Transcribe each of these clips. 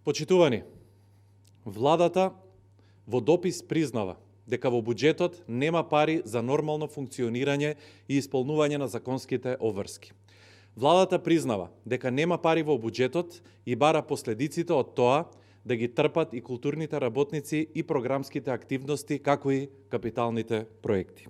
Почитувани, владата во допис признава дека во буџетот нема пари за нормално функционирање и исполнување на законските обврски. Владата признава дека нема пари во буџетот и бара последиците од тоа да ги трпат и културните работници и програмските активности, како и капиталните проекти.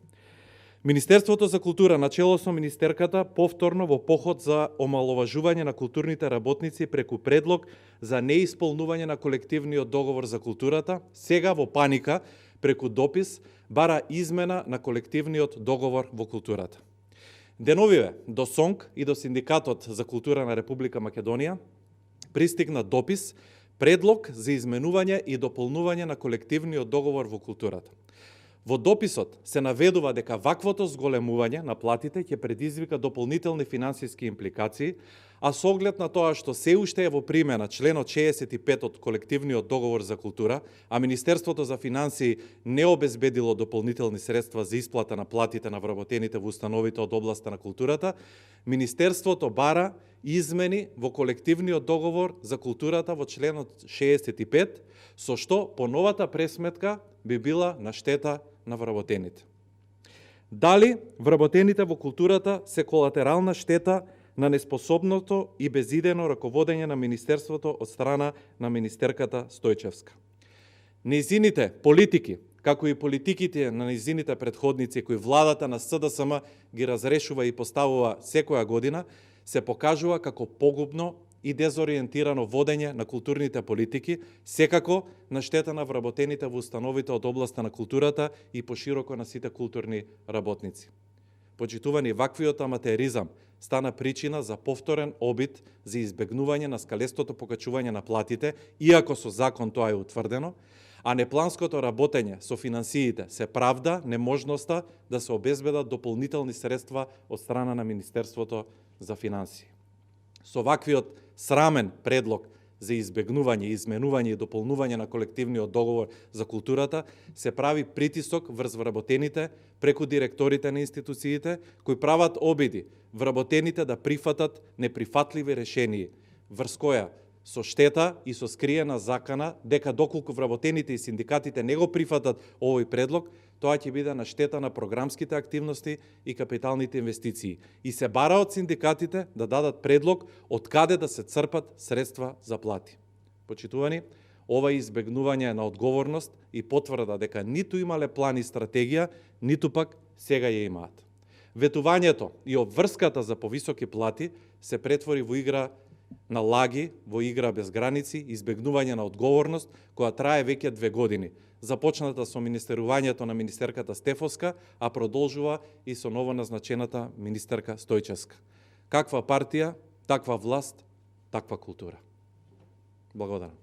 Министерството за култура, начело со министерката, повторно во поход за омаловажување на културните работници преку предлог за неисполнување на колективниот договор за културата, сега во паника преку допис бара измена на колективниот договор во културата. Деновиве до СОНК и до Синдикатот за култура на Република Македонија пристигна допис, предлог за изменување и дополнување на колективниот договор во културата. Во дописот се наведува дека ваквото зголемување на платите ќе предизвика дополнителни финансиски импликации, а со оглед на тоа што се уште е во примена членот 65 од колективниот договор за култура, а Министерството за финансии не обезбедило дополнителни средства за исплата на платите на вработените во установите од областа на културата, Министерството бара измени во колективниот договор за културата во членот 65, со што по новата пресметка би била на штета на вработените. Дали вработените во културата се колатерална штета на неспособното и безидено раководење на Министерството од страна на министерката Стојчевска. Нејзините политики, како и политиките на нејзините предходници кои владата на СДСМ ги разрешува и поставува секоја година, се покажува како погубно и дезориентирано водење на културните политики, секако на штета на вработените во установите од областа на културата и пошироко на сите културни работници. Почитувани, ваквиот аматеризам стана причина за повторен обид за избегнување на скалестото покачување на платите, иако со закон тоа е утврдено, а непланското работење со финансиите се правда неможноста да се обезбедат дополнителни средства од страна на Министерството за финансии. Со ваквиот срамен предлог за избегнување, изменување и дополнување на колективниот договор за културата се прави притисок врз вработените преку директорите на институциите кои прават обиди вработените да прифатат неприфатливи решенија, врз која со штета и со скриена закана дека доколку вработените и синдикатите не го прифатат овој предлог, тоа ќе биде на штета на програмските активности и капиталните инвестиции. И се бара од синдикатите да дадат предлог од каде да се црпат средства за плати. Почитувани, ова избегнување на одговорност и потврда дека ниту имале план и стратегија, ниту пак сега ја имаат. Ветувањето и обврската за повисоки плати се претвори во игра на лаги, во игра без граници, избегнување на одговорност која трае веќе 2 години. Започната со министерувањето на министерката Стефовска, а продолжува и со новоназначената министерка Стојчевска. Каква партија, таква власт, таква култура. Благодарам.